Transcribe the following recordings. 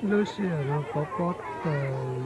Lub sij hawm no pov pob tawm.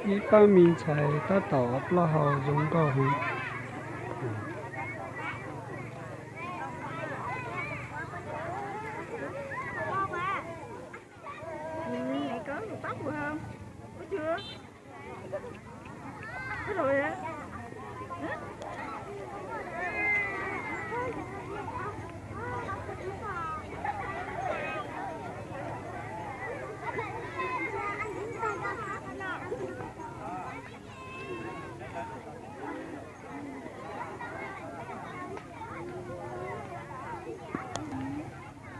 Ib pab me ntxhais tab tom ob plaub hau zoo nkauj heev.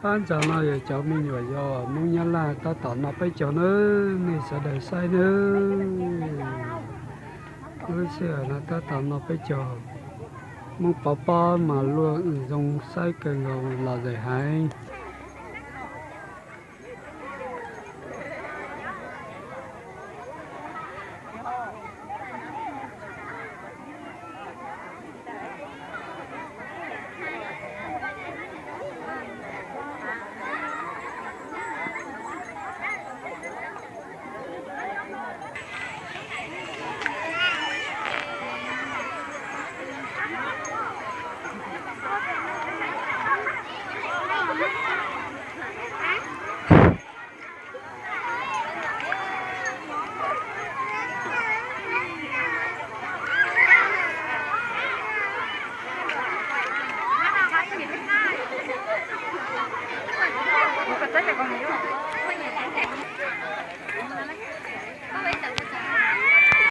Pab ntxawg no yog cov me nyuam yaus Hmoob Nyab Laj tab tom noj peb caug nawb, nej sawv daws saib nawb. Lub sij hawm no tab tom noj peb caug, Hmoob pov pob mas luaj zoo saib kawg nkaus los zem heev.